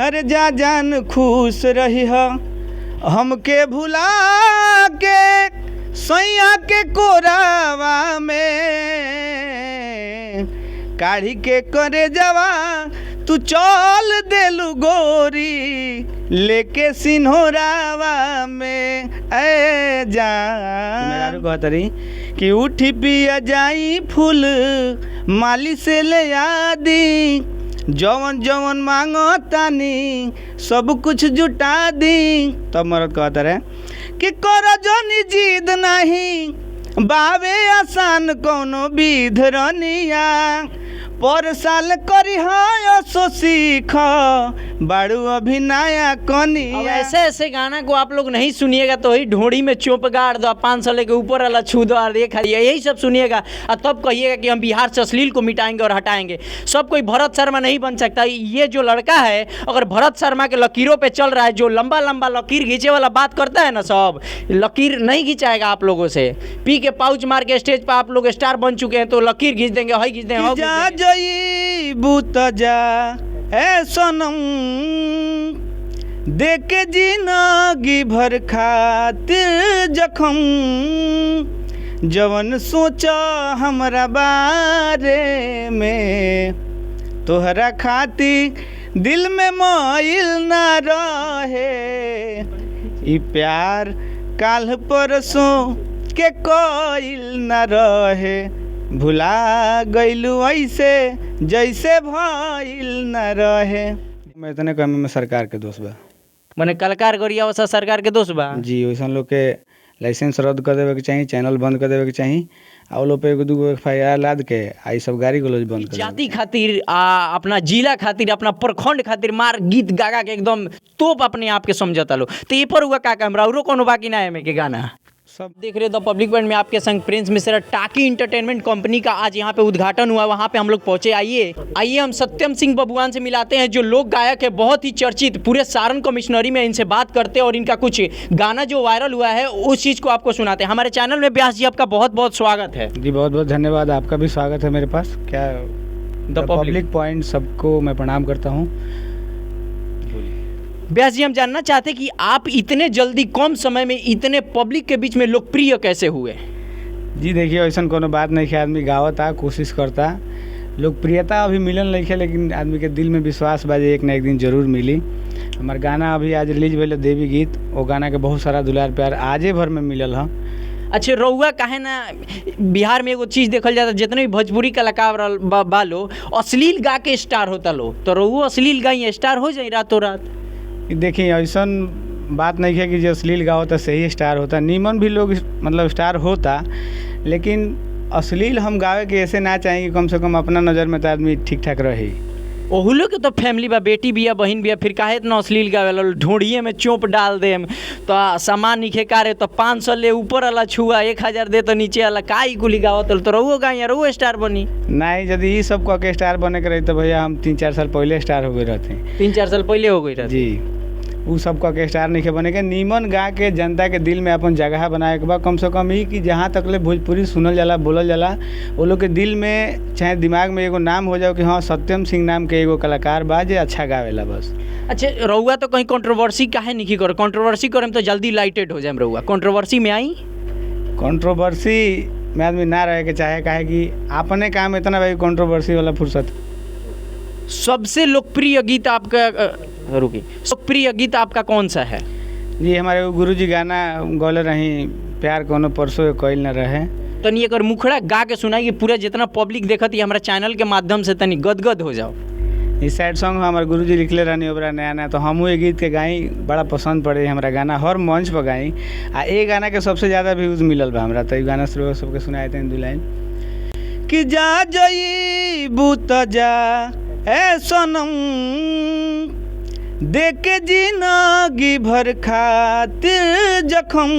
अरे जा जान खुश रही ह हमके भुला के सैया के कोरावा में, काढ़ी के करे जवा तू चल देलू गोरी लेके सिन्होरावा में। ए जान कहतरी कि उठी पिया जाई फूल माली से ले आदी, जवन जवन मांगो तानी सब कुछ जुटा दी। तब मरद कहता रहे कि कर जनी जिद नहीं बावे आसान कोनो विध रनिया, पर साल करी हो सो सीख बाड़ू अभी नया अब कनिया। ऐसे ऐसे गाना को आप लोग नहीं सुनिएगा तो वही ढोड़ी में चोप गाड़ दो, 500 लेके ऊपर वाला छू दो और एक यही सब सुनिएगा और तब कहिएगा कि हम बिहार से अश्लील को मिटाएंगे और हटाएंगे। सब कोई भरत शर्मा नहीं बन सकता। ये जो लड़का है अगर भरत शर्मा के लकीरों पे चल रहा है, जो लंबा लंबा लकीर घींचे वाला बात करता है ना, सब लकीर नहीं घिंचाएगा आप लोगों से। पी के पाउच मार के स्टेज पर आप लोग स्टार बन चुके हैं तो लकीर घींच देंगे, हई घींच देंगे, हौ घींच जा देंगे। जईबू त जा ए सनम, देके जिनगी भर खातिर जखम, जवन सोचा हमरा बारे में, तोहरा खातिर दिल में माइल ना रहे, ई प्यार काल परसों के कोइल न रहे, भुला गइलू ऐसे जैसे भइल न रहे। मैं इतने कमी में सरकार के दोष बा। मने कलाकार गरिया वसा सरकार के दोष बा। जी, वैसन लोग के लाइसेंस रद्द कर देवे के चाही, चैनल बंद कर देवे के चाही, आ वो लोग पे एगो दूगो एफ I R लाद के आ ई सब गाड़ी गलौज बंद कर देवे के जाति खातिर आ अपना जिला खातिर अपना प्रखंड खातिर मार गीत गागा के एकदम तोप अपने आप के समझता लो। तो ये पर हुआ का हमरा औरो कोनो बाकी ना है में के गाना सब। देख रहे द पब्लिक पॉइंट में आपके संग प्रिंस मिश्रा। टाकी इंटरटेनमेंट कंपनी का आज यहाँ पे उद्घाटन हुआ, वहाँ पे हम लोग पहुँचे। आइए आइए हम सत्यम सिंह बबुआन से मिलाते हैं, जो लोक गायक है, बहुत ही चर्चित, पूरे सारण कमिश्नरी में इनसे बात करते हैं और इनका कुछ गाना जो वायरल हुआ है उस चीज़ को आपको सुनाते हैं। हमारे चैनल में व्यास जी आपका बहुत बहुत स्वागत है। जी बहुत बहुत धन्यवाद, आपका भी स्वागत है मेरे पास। क्या the public public point सबको मैं प्रणाम करता हूँ। व्यास जी हम जानना चाहते हैं कि आप इतने जल्दी कम समय में इतने पब्लिक के बीच में लोकप्रिय कैसे हुए? जी देखिए, ऐसा कोनो बात नहीं है, आदमी गावता कोशिश करता, लोकप्रियता अभी मिलल नहीं है, लेकिन आदमी के दिल में विश्वास बा जे एक ना एक दिन जरूर मिली। हमार गाना अभी आज रिलीज भेल देवी गीत, वो गाना के बहुत सारा दुलार प्यार आजे भर में मिलल है। अच्छा रउआ काहे ना बिहार में एगो चीज़ देखल जाता, जितने भी भोजपुरी कलाकार बालो अश्लील गा के स्टार होता लो, तो रउआ अश्लील गाई स्टार हो जाई रातों रात? देखिए ऐसा बात नहीं है कि जो अश्लील गावता सही स्टार होता, नीमन भी लोग मतलब स्टार होता, लेकिन अश्लील हम गावे के ऐसे ना चाहेंगे, कम से कम अपना नज़र में तो आदमी ठीक ठाक रहे। ओहुलो के तो फैमिली बा, बेटी बिया बहिन बिया, फिर काहे इतना अश्लील गावेला? ढोड़िए में चोप डाल देम तो सामान निखे कारे तो 500 ले ऊपर वाला छुआ, 1000 दे तो नीचे वाला, का ई कुली गावत तो रउओ गाई रउओ स्टार बनी। नहीं, यदि ये सब कह के स्टार बने के रही तो भैया हम 3-4 साल पहले स्टार हो गए रहते। 3-4 साल पहले हो गई रहते। जी, उ सब कह के स्टार नहीं बने के, नीमन गा के जनता के दिल में अपन जगह बनाए के बा। कम से कम ई कि जहाँ तक ले भोजपुरी सुनल जाला बोलल जाला, वो लोग के दिल में चाहे दिमाग में एगो नाम हो जाओ कि हाँ सत्यम सिंह नाम के एगो कलाकार बा जे अच्छा गावेला बस। अच्छा रउआ तो कहीं कंट्रोवर्सी काहे नहीं कर, कंट्रोवर्सी करम तो जल्दी लाइटेड हो जाए रउआ, कंट्रोवर्सी में आई? कंट्रोवर्सी में आदमी ना रहे के चाहे, काहे कि अपने काम इतना भाई कंट्रोवर्सी वाला फुर्सत। सबसे लोकप्रिय गीत आपका रुकिए, लोकप्रिय गीत आपका कौन सा है? जी हमारे गुरुजी गाना गौले रही, प्यार कोनो परसों कइल न रहे। तनी एकर मुखड़ा गा के सुनाई कि पूरा जितना पब्लिक देखत है हमारा चैनल के माध्यम से तनी गदगद हो जाओ। ई सैड सॉन्ग हमारे गुरुजी लिखले रहनी ओकरा नया नया, तो हमहूँ ये गीत के गाई, बड़ा पसंद पड़े हमारा गाना, हर मंच पर गाई आ ये गाना के सबसे ज़्यादा व्यूज़ मिलल बा हमरा। तो ये गाना शुरू सबके सुनाए थे दू लाइन कि जा जईबू त जा ए सनम, देके जिनगी भर खातिर जखम,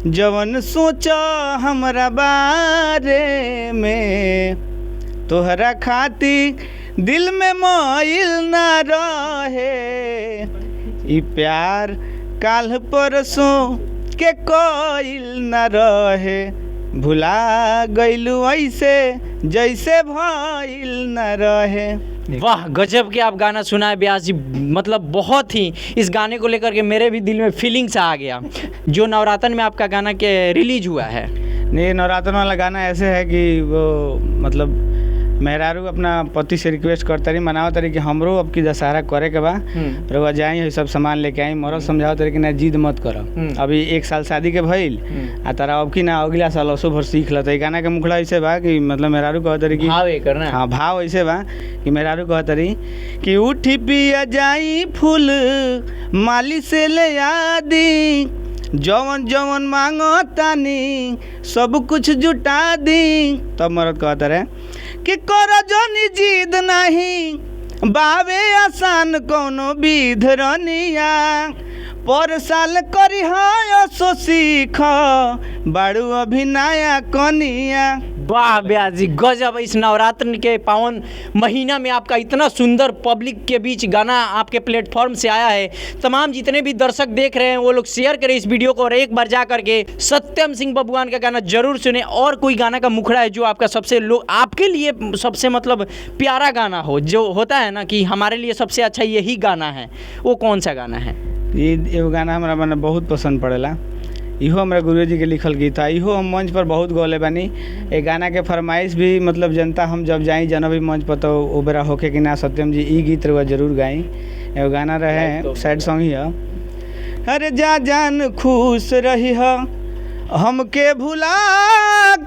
जवन सोचा हमरा बारे में, तोहरा खातिर दिल में माइल ना रहे, ई प्यार काल परसों के कोइल न रहे, भुला गइलू ऐसे जैसे भइल न रहे। वाह, गजब के आप गाना सुनाए व्यास जी, मतलब बहुत ही इस गाने को लेकर के मेरे भी दिल में फीलिंग्स आ गया, जो नवरातन में आपका गाना के रिलीज हुआ है। नहीं, नवरात्र वाला गाना ऐसे है कि वो मतलब मेहरारू अपना पति से रिक्वेस्ट करता रही, मनावत रही कि हमरो अब की दशहरा करे के बा, रउआ जाई है सब सामान लेके आई। मरद समझावत रही कि ना जिद मत कर, अभी एक साल शादी के भइल आ तारा अब की ना अगला साल असो भर सीख लत। ई गाना के मुखड़ा ऐसे बा कि मतलब मेहरारू कहत रही कि भाव एकर ना। हाँ, भाव ऐसे बा कि मेहरारू कहत रही कि उठी पिया जाई फूल माली से ले आदी, जवन जवन मांगो तानी सब कुछ जुटा दी। तब मरद कहत रहे कि कर जनी जिद नाही बावे आसान कोनो विध रनिया, पर साल करी है सो सीख बाड़ू अभी नया कनिया। वाह व्यास जी, गजब। इस नवरात्र के पावन महीना में आपका इतना सुंदर पब्लिक के बीच गाना आपके प्लेटफॉर्म से आया है। तमाम जितने भी दर्शक देख रहे हैं वो लोग शेयर करें इस वीडियो को और एक बार जा करके सत्यम सिंह बबुआन का गाना जरूर सुने। और कोई गाना का मुखड़ा है जो आपका सबसे लोग आपके लिए सबसे मतलब प्यारा गाना हो, जो होता है ना कि हमारे लिए सबसे अच्छा यही गाना है, वो कौन सा गाना है? ये एगो गाना हमरा मने बहुत पसंद पड़ेला, इहो हमरा गुरु जी के लिखल गीत है, इहो हम मंच पर बहुत गौले बानी। ए गाना के फरमाइश भी मतलब जनता हम जब जाई जनबी भी मंच पर तो ओ बेरा होके कि ना सत्यम जी ई गीत रउआ जरूर गाई। एगो गाना रहे सैड सॉन्ग ही है। अरे जा जान खुश रही ह हमके भुला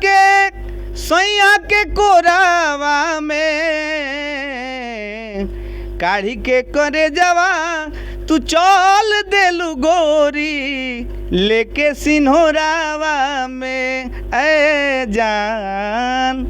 के सैया के कोरावा में, काढ़ी के करे जवा तू चल देलू गोरी लेके सिन्होरावा में, ए जान।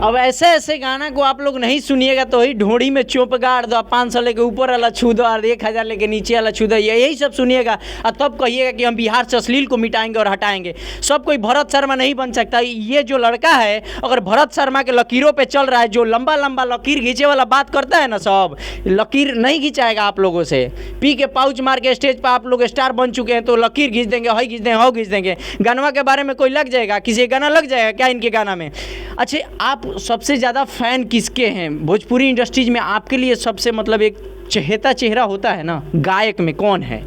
अब ऐसे ऐसे गाना को आप लोग नहीं सुनिएगा तो वही ढोड़ी में चोप गाड़ दो, 500 लेके ऊपर वाला छू दो और 1000 लेके नीचे वाला छू दो, यही सब सुनिएगा और तब कहिएगा कि हम बिहार से अश्लील को मिटाएंगे और हटाएंगे। सब कोई भरत शर्मा नहीं बन सकता। ये जो लड़का है अगर भरत शर्मा के लकीरों पर चल रहा है, जो लंबा लंबा लकीर खींचे वाला बात करता है ना, सब लकीर नहीं खिंचाएगा आप लोगों से। पी के पाउच मार के स्टेज पर आप लोग स्टार बन चुके हैं तो लकीर खींच देंगे, हई खींच देंगे, हौ खींच देंगे। गानवा के बारे में कोई लग जाएगा, किसी गाना लग जाएगा क्या इनके गाना में? अच्छा, आप सबसे ज़्यादा फैन किसके हैं भोजपुरी इंडस्ट्रीज में? आपके लिए सबसे मतलब एक चहेता चेहरा होता है ना गायक में, कौन है?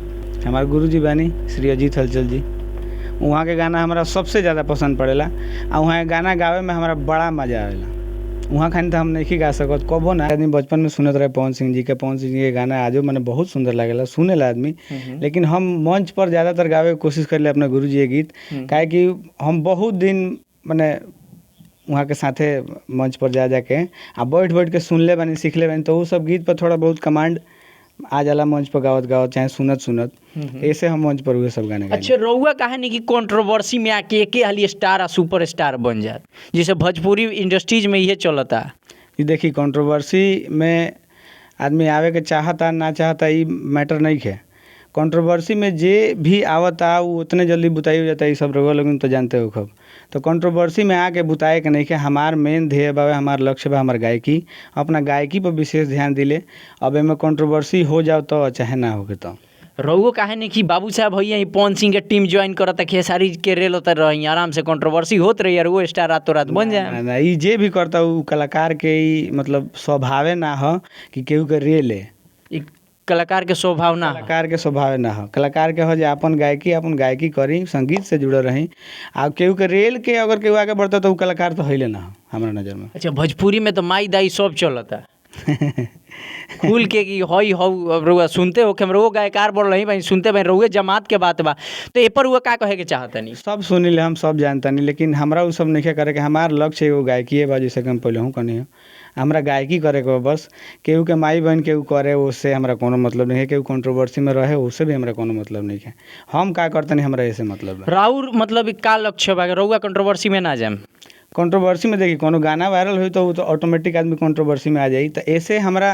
हमारे गुरु जी बानी श्री अजीत हलचल जी, वहाँ के गाना हमारा सबसे ज़्यादा पसंद पड़ेला आ वहाँ के गाना गावे में हमारा बड़ा मजा आवेला। वहाँ खानी तो हम नहीं गा सकत कबो ना। आदमी बचपन में सुनत रहे पवन सिंह जी के, पवन सिंह जी के गाना आजो मैंने बहुत सुंदर लागेला सुनेला आदमी, लेकिन हम मंच पर ज़्यादातर गावे के कोशिश करेले अपना गुरु जी के गीत, काहे कि हम बहुत दिन मने वहाँ के साथे मंच पर जा जाके आ बैठ बैठ के सुनले बानी, सीखले बानी, तो उ सब गीत पर थोड़ा बहुत कमांड आ जाला मंच पर गावत गावत चाहे सुनत सुनत, ऐसे हम मंच पर उहे सब गाने गाइले। अच्छा, रउआ काहे नहीं कि कंट्रोवर्सी में आके एके हाली स्टार आ सुपर स्टार बन जात, जैसे भोजपुरी इंडस्ट्रीज में ये चलता? ये देखी, कंट्रोवर्सी में आदमी आवे के चाहता ना चाहता ई मैटर नहीं है। कंट्रोवर्सी में जे भी आवता वो उतने जल्दी बुताई हो जाता है, ये सब रउआ लोगन तो जानते हो खब। तो कंट्रोवर्सी में आके बुताए के नहीं के, हमार मेन ध्येय बावे, हमार लक्ष्य बा हमार गायकी, अपना गायकी पर विशेष ध्यान दिले। अब एमे कंट्रोवर्सी हो जाओ तो चाहे ना होके तो। रउओ काहे नहीं कि बाबू साहब भैया ई पवन सिंह के टीम ज्वाइन करता, खेसारी के रेल होता रही, आराम से कंट्रोवर्सी होत रही और वो स्टार रातों रात बन जाए। ना, ना, ई जे भी करता उ कलाकार के ई मतलब स्वभावे ना ह कि केहू के रेले। ई कलाकार के स्वभाव ना ह। कलाकार के स्वभाव ना हो, कलाकार के हो जे अपन गायकी, अपन गायकी करी, संगीत से जुड़ल रही। आ केहू के रेल के अगर केहू आगे बढ़ता तो उ कलाकार तो हइले ना हो हमरा नज़र में। अच्छा, भोजपुरी में तो माई दाई सब चलता खुल के कि हई हौ। अब रउआ सुनते हो कि हम रउआ गायकार बोल रही भाई, सुनते भाई रउए जमात के बात बा, तो ए पर रउआ का कहे के चाहतनी? सब सुनिले, हम सब जानतानी, लेकिन हमरा उ सब नइखे करे के। हमार लक्ष्य एगो गायकीए बा, जैसे कि हम पहले कहनी हो, हमरा गायकी करे के बा बस। केहू के माई बहन केहू करे उससे हमरा कोनो मतलब नहीं है, केहू कंट्रोवर्सी में रहे उससे भी हमरा कोनो मतलब नहीं है। हम का करतनी हमरा ऐसे मतलब बा। राउर मतलब का लक्ष्य बा? रउआ कंट्रोवर्सी में ना जाएम? कंट्रोवर्सी में देखी कोनो गाना वायरल होई तो उ तो ऑटोमेटिक आदमी कंट्रोवर्सी में आ जाई। तो ऐसे हमरा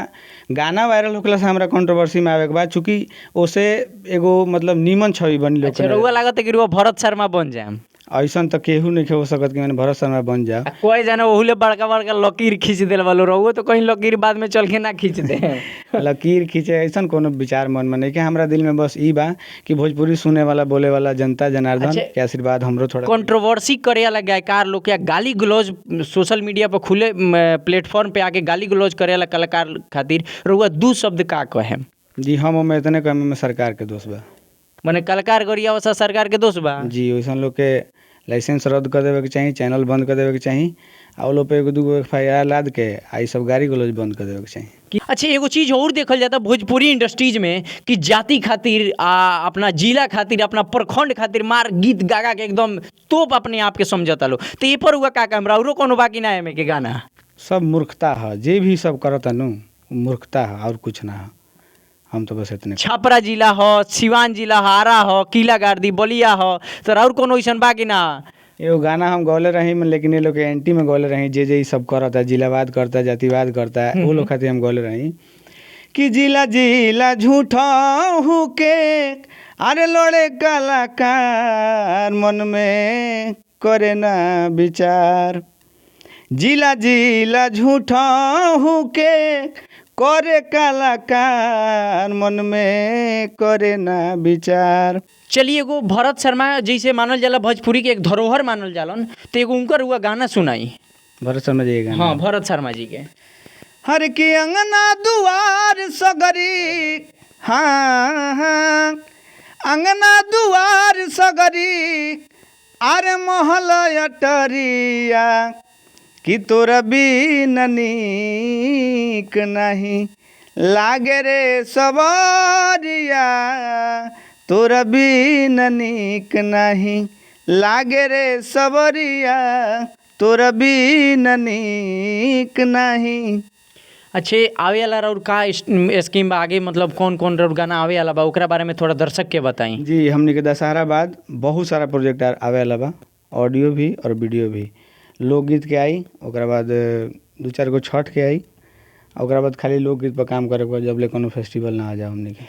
गाना वायरल होखला से हमरा कंट्रोवर्सी में आवे के बाद, चूँकि ओसे एगो मतलब नीमन छवि बनी लोग। अच्छा, रउआ लागत है कि रउआ भरत शर्मा बन जाएम? ऐसन तो केहू नहीं हो सकत कि मैंने भरत शर्मा बन जा। आ कोई जाने ओहुले बड़का बड़का लकीर खींच देल बालो, रहुओ तो कहीं लकीर बाद में चल के ना खींच दे। लकीर खींचे ऐसन कोनो विचार मन में नहीं कि हमरा दिल में बस ई बा कि भोजपुरी सुने वाला बोले वाला जनता जनार्दन अच्छा। के आशीर्वाद हमरो थोड़ा। कंट्रोवर्सी करे वाला गायकार लोग या गाली गलौज सोशल मीडिया पर खुले प्लेटफॉर्म पे आके गाली गलौज करे वाला कलाकार खातिर रहुआ दू शब्द का कहे? जी हम ओमे इतने कमी में सरकार के दोष बा। मने कलाकार गरिया वसा सरकार के दोष बा। जी वैसन लोग के लाइसेंस रद्द कर देवे के चाही, चैनल बंद कर देवे के चाही, आ वो लोग पे एगो दूगो एफ I R लाद के आ ई सब गाड़ी गलौज बंद कर देवे के चाही। कि अच्छा एगो चीज़ और देखल जाता भोजपुरी इंडस्ट्रीज में कि जाति खातिर आ अपना जिला खातिर अपना प्रखंड खातिर मार गीत गागा के एकदम तोप अपने आप के समझता लो, तो ये पर हुआ का हमरा औरो कोनो बाकी ना है एमे के गाना? सब मूर्खता है, जे भी सब करता नु मूर्खता है और कुछ ना है। हम तो बस इतने। छपरा जिला हो, सिवान जिला हो, आरा हो, किला गार्दी बलिया हो, तो और कोनो ऐसन बाकी ना? एगो गाना हम गौले रही लेकिन ये लोग के एंटी में गौले रही, जे जे ई सब करता जिलावाद करता जातिवाद करता है वो लोग खातिर हम गौले रही कि जिला जिला झूठा हूँ के अरे लड़े कलाकार मन में करे ना विचार, जिला जिला झूठा हूँ के करे कलाकार मन में करे ना विचार। चलिए एगो भरत शर्मा जैसे मानल जाला भोजपुरी के एक धरोहर मानल जालन, तो एगो उनकर हुआ गाना सुनाई। भरत शर्मा जी के गाना। हाँ भरत शर्मा जी के। हर की अंगना दुआर सगरी, हाँ हाँ अंगना दुआर सगरी अरे महल अटरिया कि तोरा बिन नीक नहीं लागे रे सवरिया, तोरा बिन नीक नहीं लागे रे सवरिया, तोरा बिन नीक नहीं। अच्छे आवे वाला और का स्कीम बा आगे, मतलब कौन कौन और गाना आवे वाला बा ओकरा बारे में थोड़ा दर्शक के बताई। जी हमनी के दशहरा बाद बहुत सारा प्रोजेक्ट आवे वाला बा, ऑडियो भी और वीडियो भी। लोकगीत के आई, ओकरा बाद दू चार गो छठ के आई, ओकरा बाद खाली लोकगीत पर काम करे के बा जब ले कोनो फेस्टिवल ना आ जाए हमनी के।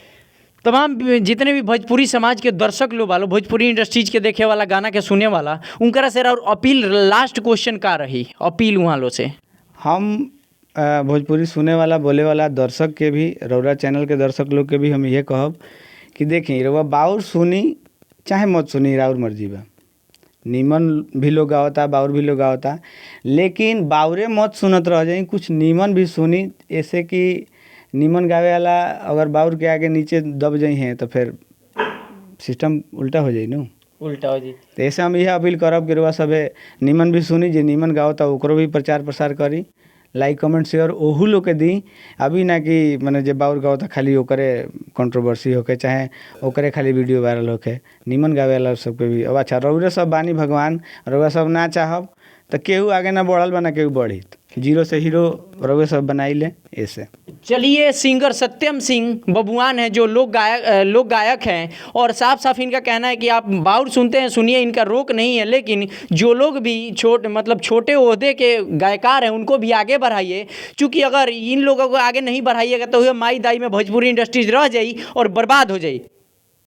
तमाम जितने भी भोजपुरी समाज के दर्शक लोग वालो, भोजपुरी इंडस्ट्रीज के देखे वाला, गाना के सुने वाला, उनकरा से और अपील लास्ट क्वेश्चन का रही अपील वहाँ लो से? हम भोजपुरी सुने वाला बोले वाला दर्शक के भी, रौरा चैनल के दर्शक लोग के भी हम ये कहब कि देखी रउआ बाउर सुनी चाहे मत सुनी, राउर मर्जी बा। नीमन भी लोग गावता, बाउर भी लोग गावता, लेकिन बाउरे मत सुनत रह जाई, कुछ नीमन भी सुनी। ऐसे कि नीमन गावे वाला अगर बाउर के आगे नीचे दब जाई हैं तो फिर सिस्टम उल्टा हो जाई नु। उल्टा हो जी। तो ऐसे हम यह अपील करब कि रउआ सभे नीमन भी सुनी, जे नीमन गावता ओकरो भी प्रचार प्रसार करी, लाइक कमेंट शेयर ओहू लोग के दी। अभी ना कि मने जे बाउर गावता खाली ओकरे कंट्रोवर्सी होके, चाहे ओकरे खाली वीडियो वायरल होके, नीमन गावे वाला सबके भी। अब अच्छा रउरे सब बानी भगवान, रउआ सब ना चाहब तो केहू आगे ना बढ़ल बा ना केहू बढ़ी, जीरो से हीरो रउए सब बनाई ले ऐसे। चलिए सिंगर सत्यम सिंह बबुआन हैं जो लोक गायक हैं और साफ साफ इनका कहना है कि आप बाउर सुनते हैं सुनिए, इनका रोक नहीं है, लेकिन जो लोग भी छोटे ओहदे के गायकार हैं उनको भी आगे बढ़ाइए, क्योंकि अगर इन लोगों को आगे नहीं बढ़ाइएगा तो यह माई दाई में भोजपुरी इंडस्ट्रीज रह जाई और बर्बाद हो जाई।